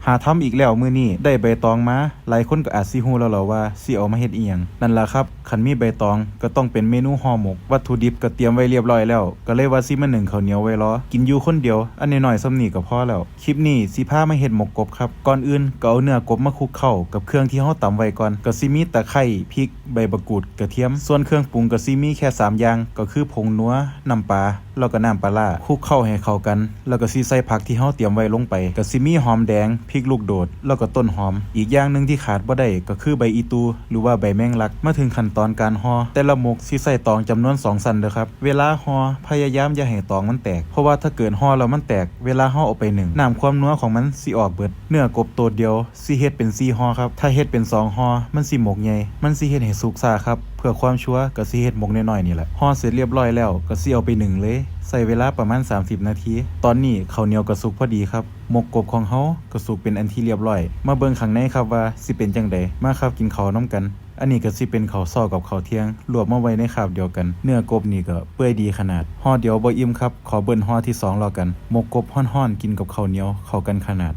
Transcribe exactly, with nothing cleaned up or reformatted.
หาทำอีกแล้วมื้อนี้ ได้ใบตองมา หลายคนก็อาจสิฮู้แล้วล่ะว่าสิเอามาเฮ็ดอิหยัง นั่นล่ะครับ คันมีใบตองก็ต้องเป็นเมนูห่อหมก วัตถุดิบก็เตรียมไว้เรียบร้อยแล้ว ก็เลยว่าสิมานึ่งข้าวเหนียวไว้รอ กินอยู่คนเดียว อันน้อยๆส่ำนี้ก็พอแล้ว คลิปนี้สิพามาเฮ็ดหมกกบครับ ก่อนอื่นก็เอาเนื้อกบมาคลุกเข้ากับเครื่องที่เฮาตำไว้ก่อน ก็สิมีตะไคร้ พริก ใบบักกูด กระเทียม ส่วนเครื่องปรุงก็สิมีแค่สามอย่าง ก็คือผงนัว น้ำปลา แล้วก็น้ำปลาร้า คลุกเข้าให้เข้ากัน แล้วก็สิใส่ผักที่เฮาเตรียมไว้ลงไป ก็สิมีหอมแดง พริกลูกโดด แล้วก็ต้นหอม อีกอย่างหนึ่งที่ขาดบ่ได้ก็คือใบอีตู หรือว่าใบแมงลัก มาถึงขั้นตอนการห่อ แต่ละหมกสิใส่ตองจำนวนสองชั้นเด้อครับ เวลาห่อพยายามอย่าให้ตองมันแตก เพราะว่าถ้าเกิดห่อแล้วมันแตก เวลาเฮาเอาไปนึ่ง น้ำความนัวของมันสิออกเบิด เนื้อกบโตเดียว สิเฮ็ดเป็นสี่ห่อครับ ถ้าเฮ็ดเป็นสองห่อ มันสิหมกใหญ่ มันสิเฮ็ดให้สุกช้าครับ เพื่อความชัวร์ก็สิเฮ็ดหมกน้อยๆนี่แหละ ห่อเสร็จเรียบร้อยแล้ว ก็สิเอาไปนึ่งเลย ใช้เวลาประมาณสามสิบนาที ตอนนี้ข้าวเหนียวก็สุกพอดีครับ หมกกบของเฮาก็สุกเป็นอันที่เรียบร้อย มาเบิ่งข้างในครับว่าสิเป็นจั่งใด มาครับกินข้าวนำกัน อันนี้ก็สิเป็นข้าวเช้ากับข้าวเที่ยง รวบมาไว้ในคาบเดียวกัน เนื้อกบนี่ก็เปื่อยดีขนาด ห่อเดียวบ่อิ่มครับ ขอเบิ้ลห่อที่สองแล้วกัน หมกกบร้อนๆกินกับข้าวเหนียว เข้ากันขนาด